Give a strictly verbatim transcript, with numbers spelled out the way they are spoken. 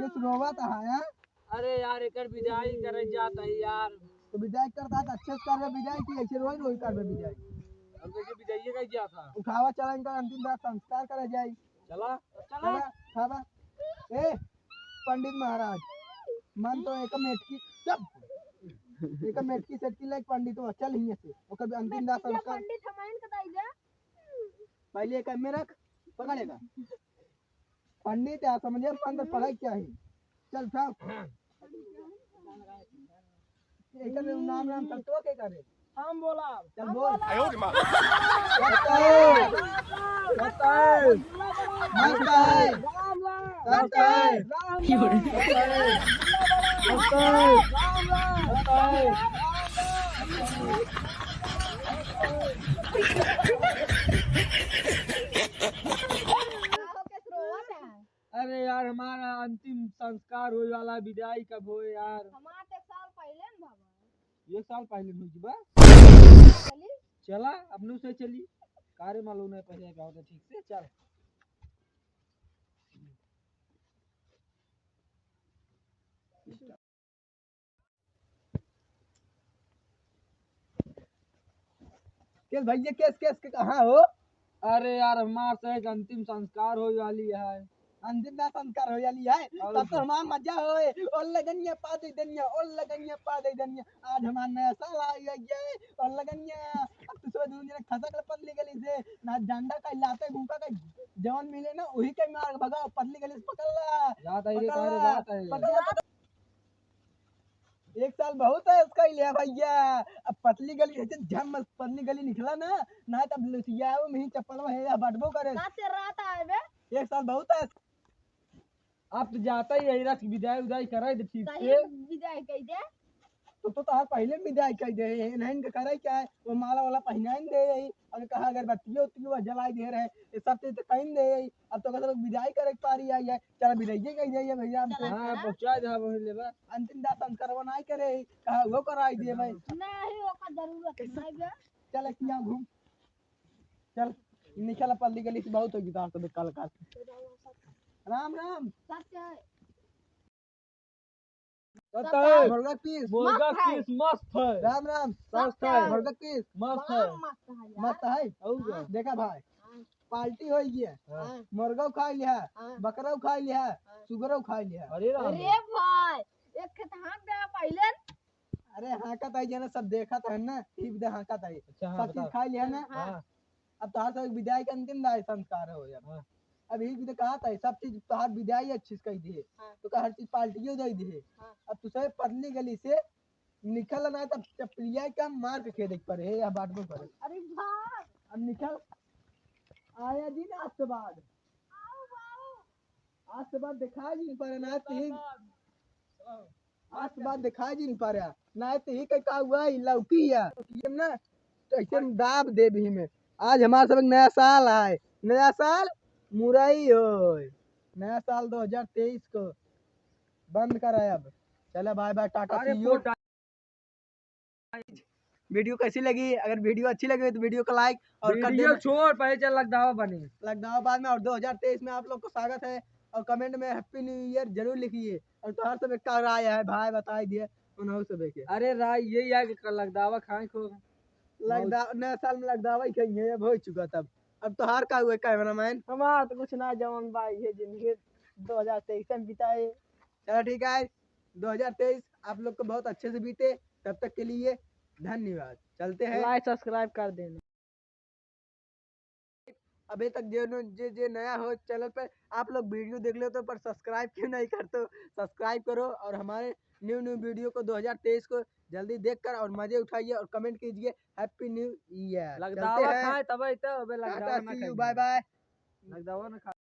किस रोवत है, हैं? अरे यार, एकर विदाई करे जात है यार। तो विदाई करता तो अच्छे से करबे विदाई, कि ऐसे रोई रोई करबे विदाई? हम तो ये विदाई का जात है। उठावा चला, इनका अंतिम दाह संस्कार करा जाए। चला। चला। चला, खावा। ए, पंडित महाराज, मन तो एक मेटकी, चुप। एक मेटकी सेटकी लाइक पंडित हो, चल हियां से। ओकर अंतिम दाह संस्कार। पंडित हमाइन के दाई जा। पहले एक में रख, पकड़ेगा। पंडित या समझे मंत्र पढ़ाई क्या है? चल उठाओ। एकर नाम राम संतवा के करे। हम बोला। चल हम बोल। बोला। आयो रे माँ। सत्य है। सत्य है। मस्त है। राम राम। सत्य है। राम राम। सत्य है। राम राम। सत्य है। अरे यार, हमारा अंतिम संस्कार होए वाला, विदाई कब होए यार? हमार तो एक साल पहले न भवा। एक साल पहले हो जी बा। चली। चला, अपने से चली। कारे मालूम नहीं पहले का होता ठीक से, चल। केस भैया, केस, केस के कहाँ हो? अरे यार, हमार तो एक अंतिम संस्कार होए वाली है। अंतिम ना संस्कार होए वाली है, और तब तो क्या? हमार मजा होए। ओ लगनिया पा दे दनिया, ओ लगनिया पा दे दनिया। आज हमार नया साल आ गया है। ओ लगनिया, अब तो सुबह दून जने खसक ले पतली गली से, ना डंडा का लाते भूखा का जवन मिले ना, वही के मार भगा, पतली गली से पकड़ ला। जात है रे, पकड़ का रे, ला, जात है। पकड़ ला, पकड़। एक साल बहुत है इसका ही लिया भैया। अब पतली गली है, जब हम पतली गली निकला ना, ना तब लुसियाओ में ही चप्पल में है, या बटबो करे। रात से रात आए बे। एक साल बहुत है। आप तो जाता ही यही रख विदाई उदाई कराई दे ठीक कहीं से। विदाई कही दे। तो, तो तार पहले विदाई कही दे, इन्हें इनके कराई क्या है? वो माला वाला पहनाइन दे यही, और कहा अगरबत्ती उतरी वो जलाई दे रहे, ये सब चीज तो कहीं दे यही। अब तो कहते लोग विदाई करे के पारी आई है, चल विदाई कही दे ये भैया हमको। चला, हाँ, चला। पहुँचा दे, हाँ, वही लेबा। अंतिम दाह संस्कार वो नहीं करे, कहा वो कराई दे भाई। नहीं, ओकर जरूरत नहीं बे। चल, एक यहाँ घूम। चल, निकल, पल्ली गली से बहुत होगी, तार तो बेकार लगा। राम, राम। सत्य है। सत्य है। मुर्गा पीस। मुर्गा मस्त है। पीस मस्त है। राम, राम। सत्य है। मुर्गा पीस। मस्त है। बड़ा मस्त है यार। मस्त है। और क्या? हाँ। देखा भाई, हाँ। पार्टी हो गया। हाँ। मुर्गा खा लिया, हाँ। बकरा खा लिया, हाँ। सुगरो खा लिया। अरे राम। अरे भाई, एक खेत हाँक गया पहले। अरे हाँकत आई जना, सब देखत है ना, ई विदा हाँकत आई। अच्छा, हाँ, सब चीज बता। खा लिया ना। हाँ। हाँ। अब तोहार सब विदाई के अंतिम दाह संस्कार हो यार। हाँ। अब ई विदा कहत है, सब चीज तोहार विदाई अच्छी से कही दिए। हाँ। तो का हर चीज पार्टियों दे दिए। हाँ। अब तू सब पतली गली से निकल ना, तब चपलिया का मार के खेदे के पड़े, या बांटबो करे। अरे वाह। अब निकल। आया दिन आज के बाद। आओ बाबू। आज के बाद दिखाई नहीं पड़े ना, तीन आज के बाद दिखाई नहीं पड़े। ना तो ही का हुआ, ई लौकी है। ये ना, तो ऐसे हम दाब दे भी में। आज हमारे सब नया साल आए। नया साल मुरई होय। नया साल दो हज़ार तेईस को बंद कराए अब। चला, bye bye, टाटा, अरे see you। पोटा। वीडियो कैसी लगी? अगर वीडियो अच्छी लगी तो वीडियो को like और कर वीडियो देना। छोड़, पहले चल लकदावा बने। लकदावा बाद में, और दो हज़ार तेईस में आप लोग को स्वागत है। और comment में Happy New Year जरूर लिखिए। और तोहार सब का राय है भाई, बताई दिए उन्हों सब के। अरे राय यही है कि कल लकदावा खाए को। लकदा-, नया साल में लकदावा ही खाएंगे, अब हो चुका तब। अब तोहार का हुआ cameraman? हमारा तो कुछ ना, जवान भाई है जिंदगी दो हज़ार तेईस में बिताए। चलो ठीक है, दो हज़ार तेईस आप लोग को बहुत अच्छे से बीते। तब तक के लिए धन्यवाद। चलते हैं। Like subscribe कर देना। अभी तक जे नो-, जे, जे नया हो channel पे, आप लोग वीडियो देख लो तो पर subscribe क्यों नहीं करते हो? Subscribe करो और हमारे new new वीडियो को दो हज़ार तेईस को जल्दी देखकर और मजे उठाइए और comment कीजिए Happy New Year। लकदावा चलते हैं। खाए तब तो, अबे टाटा, लकदावा ना see you, खाइए। Bye bye। लकदावा ना खा-